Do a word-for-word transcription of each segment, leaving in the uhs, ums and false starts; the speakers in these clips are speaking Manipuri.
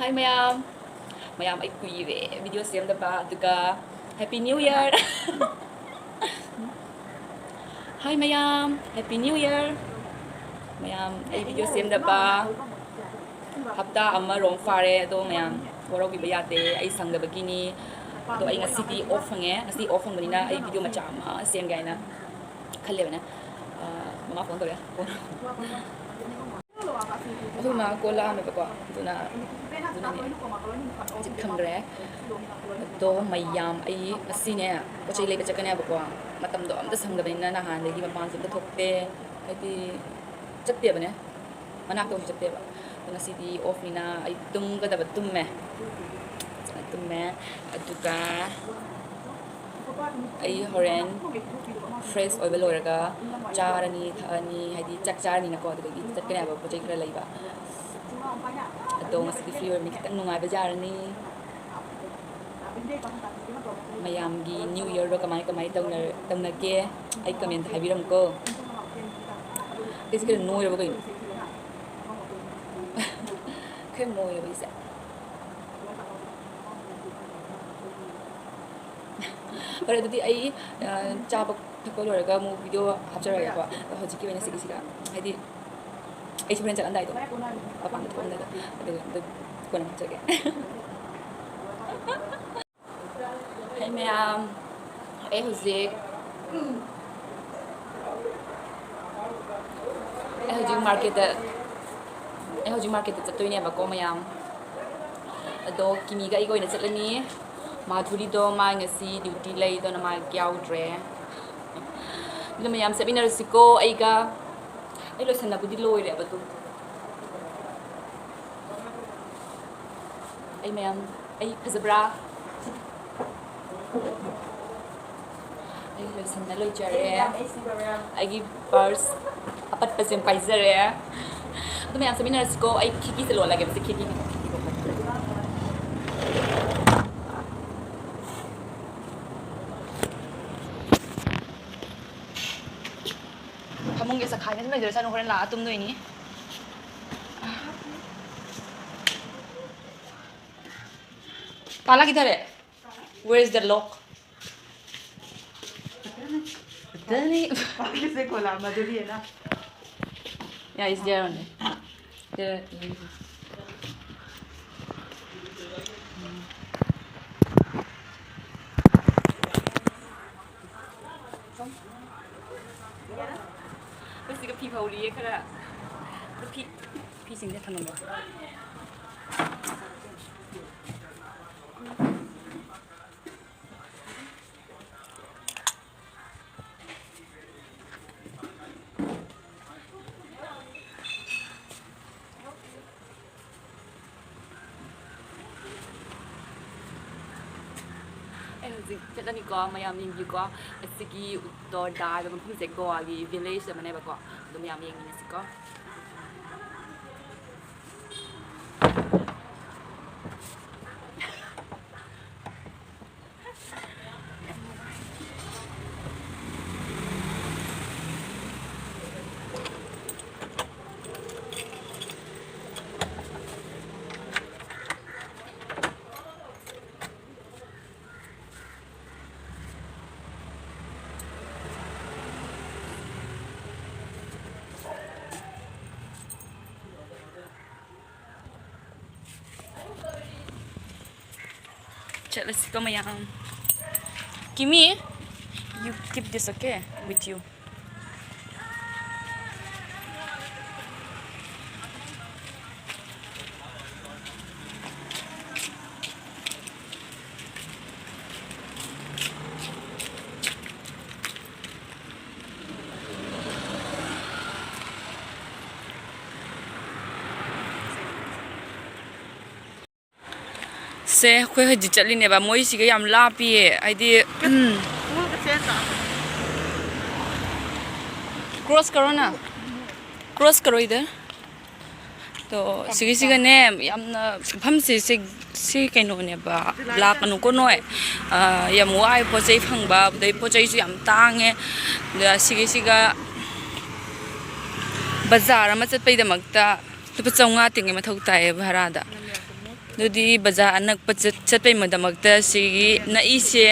Hi ꯃꯌꯥꯝ, ꯃꯌꯥꯝ ꯑꯩ ꯀꯨꯏꯔꯦ video ꯁꯦꯝꯗꯕ, ꯑꯗꯨꯒ Happy New Year! Hi ꯃꯌꯥꯝ, Happy New Year! ꯃꯌꯥꯝ ꯑꯩ video ꯁꯦꯝꯗꯕ ꯍꯞꯇꯥ ꯑꯃꯔꯣꯝ ꯐꯥꯔꯦ, ꯑꯗꯣ ꯃꯌꯥꯝ ꯋꯥꯔꯧꯕꯤꯕ ꯌꯥꯗꯦ, ꯑꯩ ꯁꯪꯗꯕꯒꯤꯅꯤ꯫ ꯑꯗꯣ ꯑꯩ ꯉꯁꯤꯗꯤ off ꯐꯪꯉꯦ, ꯉꯁꯤ off ꯐꯪꯕꯅꯤꯅ ꯑꯩ video ꯃꯆꯥ ꯑꯃ ꯁꯦꯝꯒꯦ ꯍꯥꯏꯅ ꯈꯜꯂꯦꯕꯅꯦ꯫ ꯑ, ꯃꯃꯥ phone ꯇꯧꯔꯦ꯫ ꯑꯩꯈꯣꯏ ꯃꯥ ꯀꯣꯜ ꯂꯥꯛꯑꯝꯃꯦꯕꯀꯣ, ꯑꯗꯨꯅ, ꯑꯗꯨꯅꯅꯦ ꯍꯧꯖꯤꯛ ꯊꯝꯈ꯭ꯔꯦ꯫ ꯑꯗꯣ ꯃꯌꯥꯝ ꯑꯩ ꯉꯁꯤꯅꯦ ꯄꯣꯠ ꯆꯩ ꯂꯩꯕ ꯆꯠꯀꯅꯦꯕꯀꯣ, ꯃꯇꯝꯗꯣ ꯑꯝꯇ ꯁꯪꯗꯕꯅꯤꯅ ꯅꯍꯥꯟꯗꯒꯤ ꯃꯄꯥꯟꯁꯨ ꯑꯝꯇ ꯊꯣꯛꯇꯦ, ꯍꯥꯏꯗꯤ ꯆꯠꯇꯦꯕꯅꯦ, ꯃꯅꯥꯛꯇ ꯑꯣꯏꯁꯨ ꯆꯠꯇꯦꯕ꯫ ꯑꯗꯣ ꯉꯁꯤꯗꯤ off ꯅꯤꯅ ꯑꯩ ꯇꯨꯝꯒꯗꯕ ꯇꯨꯝꯃꯦ, ꯐꯖꯅ ꯇꯨꯝꯃꯦ꯫ ꯑꯗꯨꯒ ꯑꯩ ꯍꯣꯔꯦꯟ fresh ꯑꯣꯏꯕ ꯂꯣꯏꯔꯒ ꯆꯥꯔꯅꯤ, ꯊꯛꯑꯅꯤ, ꯍꯥꯏꯗꯤ ꯆꯥꯛ ꯆꯥꯔꯅꯤꯅꯀꯣ, ꯑꯗꯨꯗꯒꯤ ꯆꯠꯀꯅꯤ ꯍꯥꯏꯕ ꯄꯣꯠ ꯆꯩ ꯈꯔ ꯂꯩꯕ꯫ ꯑꯗꯣ ꯉꯁꯤꯗꯤ free ꯑꯣꯏꯔꯕꯅꯤꯅ ꯈꯤꯇꯪ ꯅꯨꯡꯉꯥꯏꯕ ꯌꯥꯔꯅꯤ꯫ ꯃꯌꯥꯝꯒꯤ New Year ꯗꯣ ꯀꯃꯥꯏ ꯀꯃꯥꯏ ꯇꯧꯅ-, ꯇꯧꯅꯒꯦ? ꯑꯩ comment ꯍꯥꯏꯕꯤꯔꯝꯃꯨꯀꯣ꯫ ꯑꯩꯁꯦ ꯈꯔ ꯅꯣꯏꯔꯕ ꯀꯩꯅꯣ? ꯈꯔ ꯅꯣꯏꯔꯕ ꯑꯩꯁꯦ? ꯐꯔꯦ, ꯑꯗꯨꯗꯤ ꯑꯩ, ꯑ, ꯆꯥꯕ ꯊꯛꯄ ꯂꯣꯏꯔꯒ ꯑꯃꯨꯛ video ꯍꯥꯞꯆꯔꯒꯦꯀꯣ꯫ ꯑꯗꯣ ꯍꯧꯖꯤꯛꯀꯤ ꯑꯣꯏꯅ ꯁꯤꯒꯤꯁꯤꯒ, ꯍꯥꯏꯗꯤ ꯑꯩꯁꯨ ꯍꯣꯔꯦꯟ ꯆꯠꯂꯝꯗꯥꯏꯗꯣ, ꯃꯄꯥꯟꯗ ꯊꯣꯛꯑꯝꯗꯥꯏꯗꯣ, ꯑꯗꯨ, ꯑꯗꯨ ꯀꯣꯟꯅ ꯍꯥꯞꯆꯔꯒꯦ꯫ Hi ꯃꯌꯥꯝ, ꯑꯩ ꯍꯧꯖꯤꯛ, ꯑꯩ ꯍꯧꯖꯤꯛ market ꯇ, ꯑꯩ ꯍꯧꯖꯤꯛ market ꯇ ꯆꯠꯇꯣꯏꯅꯦꯕꯀꯣ ꯃꯌꯥꯝ꯫ ꯑꯗꯣ ꯀꯤꯃꯤꯒ ꯑꯩꯒ ꯑꯣꯏꯅ ꯆꯠꯂꯅꯤ꯫ ꯃꯥꯙꯨꯔꯤꯗꯣ ꯃꯥ ꯉꯁꯤ duty ꯂꯩ, ꯑꯗꯨꯅ ꯃꯥ ꯌꯥꯎꯗ꯭ꯔꯦ꯫ ꯑꯗꯨꯅ ꯃꯌꯥꯝ ꯆꯠꯃꯤꯟꯅꯔꯁꯤꯀꯣ ꯑꯩꯒ꯫ ꯑꯩ ꯂꯣꯏꯁꯟꯅꯕꯨꯗꯤ ꯂꯣꯏꯔꯦꯕ ꯑꯗꯨꯝ꯫ ꯑꯩ ꯃꯌꯥꯝ, ꯑꯩ ꯐꯖꯕ꯭ꯔꯥ? ꯑꯩ ꯂꯣꯏꯁꯟꯅ ꯂꯣꯏꯖꯔꯦ꯫ ꯑꯩꯒꯤ purse ꯑꯄꯠꯄꯁꯦ ꯄꯥꯏꯖꯔꯦ꯫ ꯑꯗꯨ ꯃꯌꯥꯝ ꯆꯠꯃꯤꯟꯅꯔꯁꯤꯀꯣ꯫ ꯑꯩ ꯈꯤꯀꯤꯁꯦ ꯂꯣꯜꯂꯒꯦ, ꯃꯁꯤ ꯈꯤꯀꯤ꯫ ꯐꯃꯨꯡꯁꯦ ꯆꯈꯥꯏꯅ ꯑꯗꯨꯝ ꯂꯩꯖꯔꯁꯅꯨ, ꯍꯣꯔꯦꯟ ꯂꯥꯛꯑ ꯇꯨꯝꯗꯣꯏꯅꯤ꯫ ताला किधर है? Where is the lock? पता नहीं। पता नहीं। पागल से खोला, मधुरी है ना? Yeah, it's there only. There. ꯑꯩꯈꯣꯏ ꯁꯤꯒ ꯐꯤ ꯐꯧꯔꯤꯌꯦ ꯈꯔ꯫ ꯑꯗꯨ ꯐꯤ, ꯐꯤꯁꯤꯡꯁꯦ ꯊꯝꯃꯝꯃꯣ꯫ ꯑꯩ ꯍꯧꯖꯤꯛ ꯆꯠꯂꯅꯤꯀꯣ, ꯃꯌꯥꯝ ꯌꯦꯡꯕꯤꯌꯨꯀꯣ꯫ ꯑꯁꯤꯒꯤ ꯎꯠꯇꯣꯔꯗꯥ ꯍꯥꯏꯕ ꯃꯐꯝꯁꯦ ꯒꯣꯋꯥꯒꯤ village ꯑꯃꯅꯦꯕꯀꯣ꯫ ꯑꯗꯨ ꯃꯌꯥꯝ ꯌꯦꯡꯃꯤꯟꯅꯁꯤꯀꯣ꯫ ꯆꯠꯂꯁꯤꯀꯣ ꯃꯌꯥꯝ꯫ Kimi, you keep this, okay? With you. ꯁꯦ, ꯑꯩꯈꯣꯏ ꯍꯧꯖꯤꯛ ꯆꯠꯂꯤꯅꯦꯕ꯫ ꯃꯣꯏꯁꯤꯒ ꯌꯥꯝ ꯂꯥꯞꯄꯤꯌꯦ, ꯍꯥꯏꯗꯤ, ꯎꯝ꯫ Cross ꯀꯔꯣꯅ? Cross ꯀꯔꯣꯏꯗ? ꯑꯗꯣ ꯁꯤꯒꯤꯁꯤꯒꯅꯦ, ꯌꯥꯝꯅ ꯃꯐꯝꯁꯦ, ꯁꯤ, ꯁꯤ ꯀꯩꯅꯣꯅꯦꯕ, ꯂꯥꯛꯀꯅꯨꯀꯣ ꯅꯣꯏ꯫ ꯑ, ꯌꯥꯝ ꯋꯥꯏ ꯄꯣꯠ ꯆꯩ ꯐꯪꯕ, ꯑꯗꯩ ꯄꯣꯠ ꯆꯩꯁꯨ ꯌꯥꯝ ꯇꯥꯡꯉꯦ꯫ ꯑꯗ ꯁꯤꯒꯤꯁꯤꯒ ꯕꯖꯥꯔ ꯑꯃ ꯆꯠꯄꯩꯗꯃꯛꯇ ꯂꯨꯄꯥ ꯆꯥꯝꯃꯉꯥ ꯇꯤꯡꯉꯦ ꯃꯊꯧ ꯇꯥꯏꯌꯦ ꯚꯔꯥꯗ꯫ ꯑꯗꯨꯗꯤ ꯕꯖꯥꯔ ꯑꯅꯛꯄ ꯆꯠ-, ꯆꯠꯄꯩ ꯃꯗꯃꯛꯇ ꯁꯤꯒꯤ ꯅꯛꯏꯁꯦ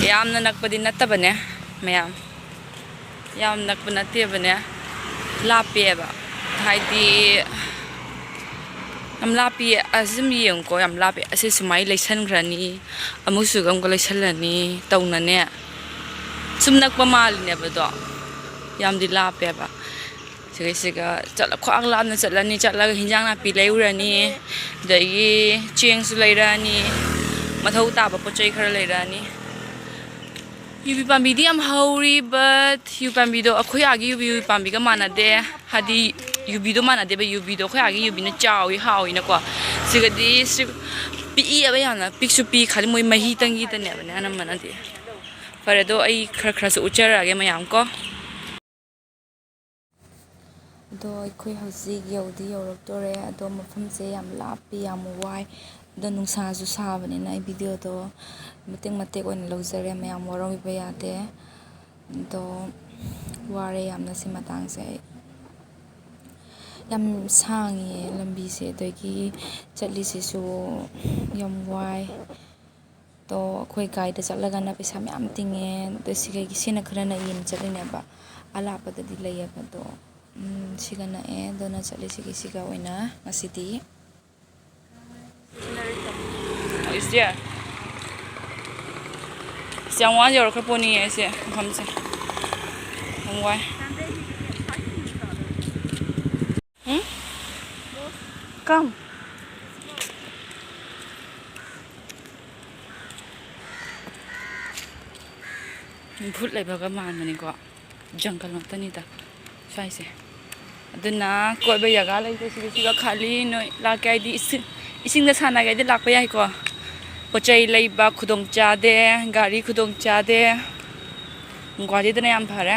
ꯌꯥꯝꯅ ꯅꯛꯄꯗꯤ ꯅꯠꯇꯕꯅꯦ ꯃꯌꯥꯝ, ꯌꯥꯝ ꯅꯛꯄ ꯅꯠꯇꯦꯕꯅꯦ, ꯂꯥꯞꯄꯦꯕ꯫ ꯍꯥꯏꯗꯤ ꯌꯥꯝ ꯂꯥꯞꯄꯤ꯫ ꯑꯁꯤ ꯁꯨꯝ ꯌꯦꯡꯉꯨꯀꯣ, ꯌꯥꯝ ꯂꯥꯞꯄꯤ꯫ ꯑꯁꯤ ꯁꯨꯃꯥꯏꯅ ꯂꯩꯁꯟꯈ꯭ꯔꯅꯤ, ꯑꯃꯨꯛꯁꯨ ꯑꯃꯨꯛꯀ ꯂꯩꯁꯜꯂꯅꯤ ꯇꯧꯅꯅꯦ꯫ ꯁꯨꯝ ꯅꯛꯄ ꯃꯥꯜꯂꯤꯅꯦꯕꯗꯣ, ꯌꯥꯝꯗꯤ ꯂꯥꯞꯄꯦꯕ꯫ ꯁꯤꯒꯩꯁꯤꯒ ꯆꯠꯂ-, ꯈ꯭ꯋꯥꯡ ꯂꯥꯞꯅ ꯆꯠꯂꯅꯤ, ꯆꯠꯂꯒ ꯍꯤꯟꯖꯥꯡ ꯅꯥꯄꯤ ꯂꯩꯔꯨꯔꯅꯤ, ꯑꯗꯒꯤ ꯆꯦꯡꯁꯨ ꯂꯩꯔꯛꯑꯅꯤ, ꯃꯊꯧ ꯇꯥꯕ ꯄꯣꯠ ꯆꯩ ꯈꯔ ꯂꯩꯔꯛꯑꯅꯤ꯫ ꯌꯨꯕꯤ ꯄꯥꯝꯕꯤꯗꯤ ꯌꯥꯝ ꯍꯧꯔꯤ, but ꯌꯨꯕꯤ ꯄꯥꯝꯕꯤꯗꯣ ꯑꯩꯈꯣꯏ ꯑꯥꯒꯤ ꯌꯨꯕꯤ ꯄꯥꯝꯕꯤꯒ ꯃꯥꯟꯅꯗꯦ꯫ ꯍꯥꯏꯗꯤ ꯌꯨꯕꯤꯗꯣ ꯃꯥꯟꯅꯗꯦꯕ, ꯌꯨꯕꯤꯗꯣ ꯑꯩꯈꯣꯏ ꯑꯥꯒꯤ ꯌꯨꯕꯤꯅ ꯆꯥꯎꯋꯤ, ꯍꯥꯎꯋꯤꯅꯀꯣ꯫ ꯁꯤꯒꯗꯤ ꯁꯤ ꯄꯤꯛꯏꯑꯕ ꯌꯥꯝꯅ, ꯄꯤꯛꯁꯨ ꯄꯤꯛ, ꯈꯥꯗꯤ ꯃꯣꯏ ꯃꯍꯤ ꯇꯪꯈꯤꯗꯅꯦꯕꯅꯦ ꯑꯅꯝꯕꯅꯗꯤ꯫ ꯐꯔꯦ, ꯑꯗꯣ ꯑꯩ ꯈꯔ ꯈꯔꯁꯨ ꯎꯠꯆꯔꯛꯑꯒꯦ ꯃꯌꯥꯝ ꯀꯣ꯫ ꯑꯗꯣ ꯑꯩꯈꯣꯏ ꯍꯧꯖꯤꯛ ꯌꯧꯗꯤ ꯌꯧꯔꯛꯇꯣꯔꯦ꯫ ꯑꯗꯣ ꯃꯐꯝꯁꯦ ꯌꯥꯝ ꯂꯥꯞꯄꯤ, ꯌꯥꯝ ꯋꯥꯏ꯫ ꯑꯗꯣ ꯅꯨꯡꯁꯥꯁꯨ ꯁꯥꯕꯅꯤꯅ ꯑꯩ ꯚꯤꯗꯤꯑꯣꯗꯣ ꯃꯇꯦꯛ ꯃꯇꯦꯛ ꯑꯣꯏꯅ ꯂꯧꯖꯔꯦ, ꯃꯌꯥꯝ ꯋꯥꯔꯧꯕꯤꯕ ꯌꯥꯗꯦ꯫ ꯑꯗꯣ ꯋꯥꯔꯦ ꯌꯥꯝꯅ ꯁꯤ ꯃꯇꯥꯡꯁꯦ ꯑꯩ꯫ ꯌꯥꯝ ꯁꯥꯡꯉꯦ ꯂꯝꯕꯤꯁꯦ, ꯑꯗꯒꯤ ꯆꯠꯂꯤꯁꯤꯁꯨ ꯌꯥꯝ ꯋꯥꯏ꯫ ꯑꯗꯣ ꯑꯩꯈꯣꯏ ꯒꯥꯔꯤꯗ ꯆꯠꯂꯒꯅ ꯄꯩꯁꯥ ꯃꯌꯥꯝ ꯇꯤꯡꯉꯦ꯫ ꯑꯗꯣ ꯁꯤꯒꯩꯒꯤ ꯁꯤꯅ ꯈꯔ ꯅꯛꯏꯅ ꯆꯠꯂꯤꯅꯦꯕ, ꯑꯂꯥꯞꯄꯗꯗꯤ ꯂꯩꯌꯦꯕ꯫ ꯑꯗꯣ ꯎꯝ, ꯁꯤꯒ ꯅꯛꯑꯦ꯫ ꯑꯗꯨꯅ ꯆꯠꯂꯤꯁꯤꯒꯤ ꯁꯤꯒ ꯑꯣꯏꯅ ꯉꯁꯤꯗꯤ꯫ ꯏꯁ ꯌꯥꯝ ꯋꯥꯅ ꯌꯧꯔꯛꯈ꯭ꯔ ꯄꯣꯠꯅꯤꯌꯦ ꯑꯩꯁꯦ ꯃꯐꯝꯁꯦ꯫ ꯌꯥꯝ ꯋꯥꯏ꯫ ꯎꯝ? Come. ꯚꯨꯠ ꯂꯩꯕꯒ ꯃꯥꯟꯕꯅꯤꯀꯣ, ꯖꯪꯒꯜ ꯉꯥꯛꯇꯅꯤꯗ ꯁ꯭ꯋꯥꯏꯁꯦ꯫ ꯑꯗꯨꯅ ꯀꯣꯏꯕ ꯖꯒꯥ ꯂꯩꯇꯦ ꯁꯤꯒ, ꯁꯤꯒ ꯈꯥꯂꯤ꯫ ꯅꯣꯏ ꯂꯥꯛꯀꯦ ꯍꯥꯏꯗꯤ ꯏꯁꯤꯡ, ꯏꯁꯤꯡꯗ ꯁꯥꯟꯅꯒꯦ ꯍꯥꯏꯗꯤ ꯂꯥꯛꯄ ꯌꯥꯏꯀꯣ꯫ ꯄꯣꯠ ꯆꯩ ꯂꯩꯕ ꯈꯨꯗꯣꯡ ꯆꯥꯗꯦ, ꯒꯥꯔꯤ ꯈꯨꯗꯣꯡ ꯆꯥꯗꯦ꯫ ꯒꯨꯍꯥꯇꯤꯗꯅ ꯌꯥꯝ ꯐꯔꯦ꯫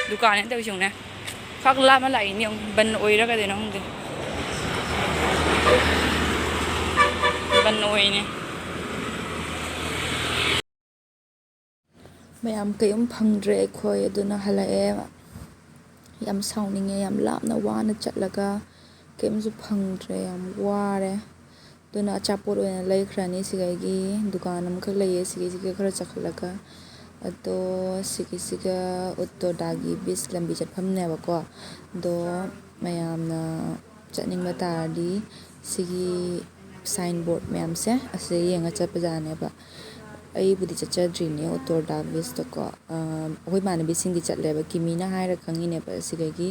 ꯗꯨꯀꯥꯟꯅꯦ ꯇꯧꯔꯤꯁꯦ ꯌꯦꯡꯉꯨꯅꯦ꯫ ꯈꯛ ꯂꯥꯞꯅ ꯂꯥꯛꯏꯅꯦ ꯌꯦꯡꯉꯨ꯫ ꯕꯟ ꯑꯣꯏꯔ ꯀꯩꯗꯣꯏꯅꯣ ꯈꯪꯗꯦ꯫ ꯕꯟ ꯑꯣꯏꯅꯦ꯫ ꯃꯌꯥꯝ ꯀꯩꯝ ꯐꯪꯗ꯭ꯔꯦ ꯑꯩꯈꯣꯏ, ꯑꯗꯨꯅ ꯍꯜꯂꯛꯑꯦ꯫ ꯌꯥꯝ ꯁꯥꯎꯅꯤꯡꯉꯦ, ꯌꯥꯝ ꯂꯥꯞꯅ ꯋꯥꯅ ꯆꯠꯂꯒ ꯀꯩꯝꯁꯨ ꯐꯪꯗ꯭ꯔꯦ, ꯌꯥꯝ ꯋꯥꯔꯦ꯫ ꯑꯗꯨꯅ ꯑꯆꯥꯄꯣꯠ ꯑꯣꯏꯅ ꯂꯩꯈ꯭ꯔꯅꯤ꯫ ꯁꯤꯒꯩꯒꯤ ꯗꯨꯀꯥꯟ ꯑꯃꯈꯛ ꯂꯩꯌꯦ, ꯁꯤꯒꯩꯁꯤꯒ ꯈꯔ ꯆꯠꯈꯠꯂꯒ꯫ ꯑꯗꯣ ꯁꯤꯒꯤꯁꯤꯒ ꯎꯠꯇꯣꯗꯥꯒꯤ ꯕꯤꯁ ꯂꯝꯕꯤ ꯆꯠꯐꯝꯅꯦꯕꯀꯣ꯫ ꯑꯗꯣ ꯃꯌꯥꯝꯅ ꯆꯠꯅꯤꯡꯕ ꯇꯥꯔꯗꯤ ꯁꯤꯒꯤ ꯁꯥꯏꯟ ꯕꯣꯔꯗ ꯃꯌꯥꯝꯁꯦ ꯑꯁꯤꯗ ꯌꯦꯡꯉ ꯆꯠꯄꯖꯥꯠꯅꯦꯕ꯫ ꯑꯩꯕꯨꯗꯤ ꯆꯠꯆꯗ꯭ꯔꯤꯅꯦ ꯎꯠꯇꯣꯗꯥ ꯕꯤꯁꯇꯀꯣ꯫ ꯑꯩꯈꯣꯏ ꯏꯃꯥꯟꯅꯕꯤꯁꯤꯡꯗꯤ ꯆꯠꯂꯦꯕ, ꯀꯤꯃꯤꯅ ꯍꯥꯏꯔ ꯈꯪꯉꯤꯅꯦꯕ ꯁꯤꯗꯒꯤ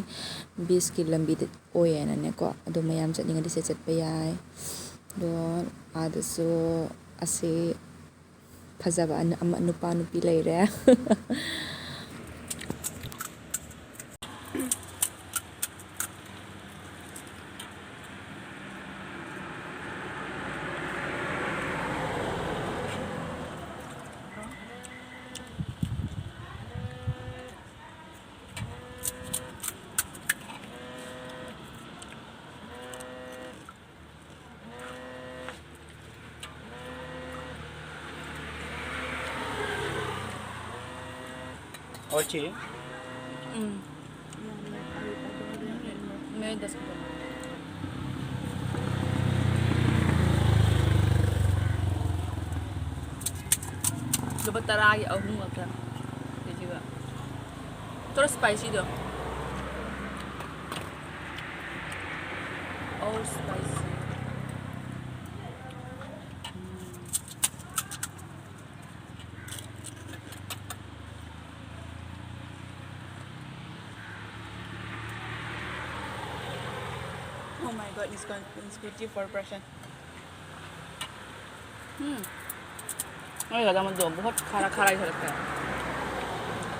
ꯕꯤꯁꯀꯤ ꯂꯝꯕꯤꯗ ꯑꯣꯏꯌꯦꯅꯅꯦꯀꯣ꯫ ꯑꯗꯣ ꯃꯌꯥꯝ ꯆꯠꯅꯤꯡꯉꯗꯤ ꯁꯤꯗ ꯆꯠꯄ ꯌꯥꯏ꯫ ꯑꯗꯣ ꯑꯥꯗꯁꯨ ꯑꯁꯤ ꯐꯖꯕ ꯑꯅ-, ꯑꯃ, ꯅꯨꯄꯥ ꯅꯨꯄꯤ ꯂꯩꯔꯦ꯫ और चाहिए? ꯎꯝ꯫ ꯃꯦ ꯗꯁ ꯀꯨꯝꯕ꯫ ꯂꯨꯄꯥ ꯇꯔꯥꯒꯤ ꯑꯍꯨꯝ ꯈꯛꯇ꯫ ꯀꯦꯖꯤꯒ꯫ ꯊꯣꯔꯥ ꯁ꯭ꯄꯥꯏꯁꯤꯗꯣ꯫ ꯑꯣ spicy. Oh my God, it's con-, it's good for person. हम्म। नहीं लगा मुझे, बहुत खारा खारा ही लगता है।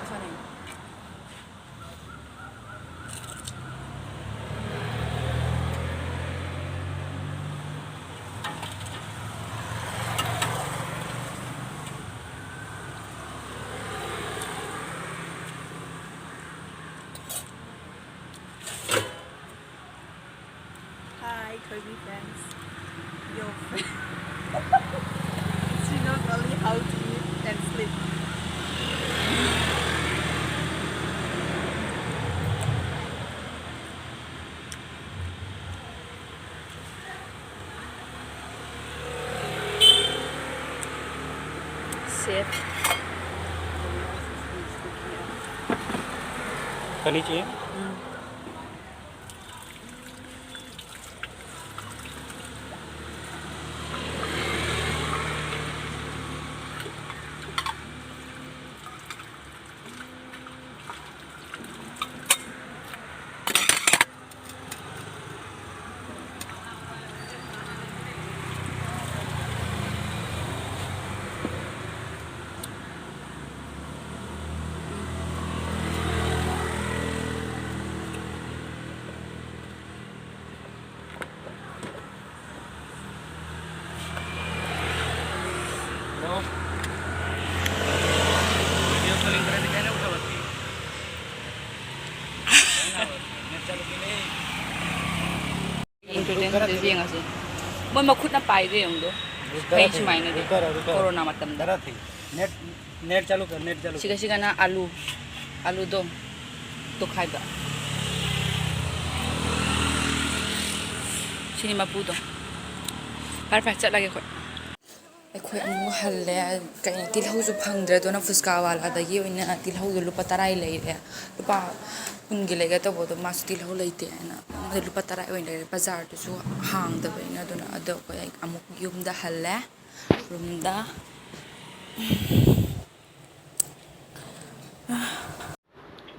अच्छा नहीं। Hi, Kirby friends. Yo, friend. She knows only how to eat and sleep. करनी चाहिए। Ingredients ꯁꯦ ꯌꯦꯡꯉꯁꯤ꯫ ꯃꯣꯏ ꯃꯈꯨꯠꯅ ꯄꯥꯏꯗꯣ ꯌꯦꯡꯉꯨꯗꯣ꯫ ꯐꯩ ꯁꯨꯃꯥꯏꯅꯗꯤ꯫ ꯀꯣꯔꯣꯅꯥ ꯃꯇꯝꯗ꯫ ꯅꯦꯠ, ꯅꯦꯠ ꯆꯥꯂꯨ ꯀꯔ, ꯅꯦꯠ ꯆꯥꯂꯨ ꯁꯤꯒ, ꯀꯔ꯫ ꯁꯤꯒꯅ ꯑꯂꯨ, ꯑꯂꯨꯗꯣ ꯇꯣꯈꯥꯏꯕ꯫ ꯁꯤꯅꯤ ꯃꯄꯨꯗꯣ꯫ ꯐꯔꯦ, ꯐꯔꯦ, ꯆꯠꯂꯒꯦ ꯑꯩꯈꯣꯏ꯫ ꯑꯩꯈꯣꯏ ꯑꯃꯨꯛ ꯍꯜꯂꯦ꯫ ꯀꯩꯅꯣ, ꯇꯤꯜꯍꯧꯁꯨ ꯐꯪꯗ꯭ꯔꯦ, ꯑꯗꯨꯅ ꯐꯨꯁꯀꯥ ꯋꯥꯂꯥꯗꯒꯤ ꯑꯣꯏꯅ ꯇꯤꯜꯍꯧꯗꯣ ꯂꯨꯄꯥ ꯇꯔꯥꯒꯤ ꯂꯩꯔꯦ꯫ ꯂꯨꯄꯥ ꯀꯨꯟꯒꯤ ꯂꯩꯒꯦ ꯇꯧꯕꯗꯣ ꯃꯥꯁꯨ ꯇꯤꯜꯍꯧ ꯂꯩꯇꯦꯅ ꯂꯨꯄꯥ ꯇꯔꯥ ꯑꯣꯏꯅ ꯂꯩꯔꯦ꯫ ꯕꯖꯥꯔꯗꯨꯁꯨ ꯍꯥꯡꯗꯕꯅꯤꯅ, ꯑꯗꯨꯅ ꯑꯗꯣ ꯑꯩꯈꯣꯏ ꯑꯃꯨꯛ ꯌꯨꯝꯗ ꯍꯜꯂꯦ꯫ ꯔꯨꯝꯗ꯫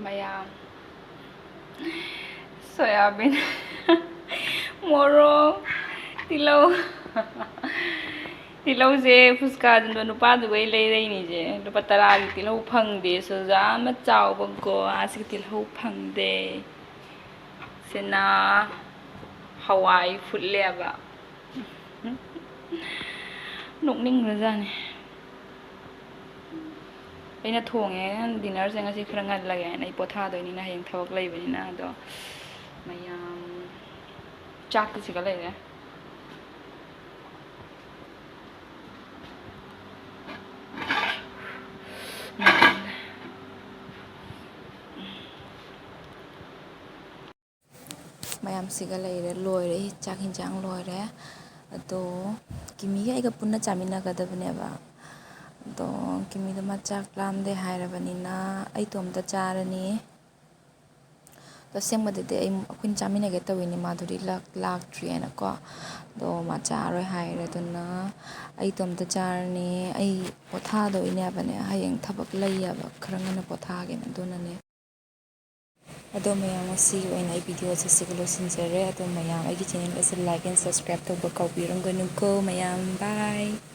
ꯃꯌꯥꯝ, ꯁꯣꯌꯥꯕꯤꯟ, ꯃꯣꯔꯣꯛ, ꯇꯤꯜꯍꯧ꯫ ꯇꯤꯜꯍꯧꯁꯦ ꯐꯨꯁꯀꯥꯗꯨꯅ ꯅꯨꯄꯥꯗꯨꯒꯩ ꯂꯩꯔꯛꯏꯅꯤꯁꯦ꯫ ꯂꯨꯄꯥ ꯇꯔꯥꯒꯤ ꯇꯤꯜꯍꯧ ꯐꯪꯗꯦ꯫ ꯁꯨꯖꯥ ꯑꯃ ꯆꯥꯎꯕꯀꯣ, ꯑꯁꯤꯒꯤ ꯇꯤꯜꯍꯧ ꯐꯪꯗꯦ꯫ ꯁꯤꯅ ꯍꯋꯥꯏ ꯐꯨꯠꯂꯦꯕ꯫ ꯅꯣꯛꯅꯤꯡꯈ꯭ꯔꯖꯥꯠꯅꯤ꯫ ꯑꯩꯅ ꯊꯣꯡꯉꯦ, ꯗꯤꯅꯔꯁꯦ ꯉꯁꯤ ꯈꯔ ꯉꯜꯂꯒꯦ ꯍꯥꯏꯅ꯫ ꯑꯩ ꯄꯣꯊꯥꯗꯣꯏꯅꯤꯅ, ꯍꯌꯦꯡ ꯊꯕꯛ ꯂꯩꯕꯅꯤꯅ꯫ ꯑꯗꯣ ꯃꯌꯥꯝ ꯆꯥꯛꯇꯤ ꯁꯤꯒ ꯂꯩꯔꯦ꯫ ꯃꯌꯥꯝꯁꯤꯒ ꯂꯩꯔꯦ, ꯂꯣꯏꯔꯦ, ꯆꯥꯛ ꯍꯤꯟꯖꯥꯡ ꯂꯣꯏꯔꯦ꯫ ꯑꯗꯣ ꯀꯤꯃꯤꯒ ꯑꯩꯒ ꯄꯨꯟꯅ ꯆꯥꯃꯤꯟꯅꯒꯗꯕꯅꯦꯕ꯫ ꯑꯗꯣ ꯀꯤꯃꯤꯗꯣ ꯃꯥ ꯆꯥꯛ ꯂꯥꯝꯗꯦ ꯍꯥꯏꯔꯕꯅꯤꯅ ꯑꯩ ꯏꯇꯣꯝꯇ ꯆꯥꯔꯅꯤ꯫ ꯇꯁꯦꯡꯕꯗꯗꯤ ꯑꯩ, ꯑꯩꯈꯣꯏꯅ ꯆꯥꯃꯤꯟꯅꯒꯦ ꯇꯧꯔꯤꯅꯦ, ꯃꯥꯗꯨꯔꯤ ꯂꯥꯛ-, ꯂꯥꯛꯇ꯭ꯔꯤꯑꯅꯀꯣ꯫ ꯑꯗꯣ ꯃꯥ ꯆꯥꯔꯣꯏ ꯍꯥꯏꯔꯦ꯫ ꯑꯗꯨꯅ ꯑꯩ ꯏꯇꯣꯝꯇ ꯆꯥꯔꯅꯤ꯫ ꯑꯩ ꯄꯣꯊꯥꯗꯣꯏꯅꯦ ꯍꯥꯏꯕꯅꯦ, ꯍꯌꯦꯡ ꯊꯕꯛ ꯂꯩꯌꯦꯕ, ꯈꯔ ꯉꯟꯅ ꯄꯣꯊꯥꯒꯦꯅ꯫ ꯑꯗꯨꯅꯅꯦ꯫ ꯑꯗꯣ ꯃꯌꯥꯝ, ꯉꯁꯤꯒꯤ ꯑꯣꯏꯅ ꯑꯩ video ꯁꯦ ꯁꯤꯒ ꯂꯣꯏꯁꯤꯟꯖꯔꯦ꯫ ꯑꯗꯣ ꯃꯌꯥꯝ, ꯑꯩꯒꯤ channel ꯑꯁꯤ like and subscribe ꯇꯧꯕ ꯀꯥꯎꯕꯤꯔꯝꯒꯅꯨꯀꯣ ꯃꯌꯥꯝ꯫ Bye꯫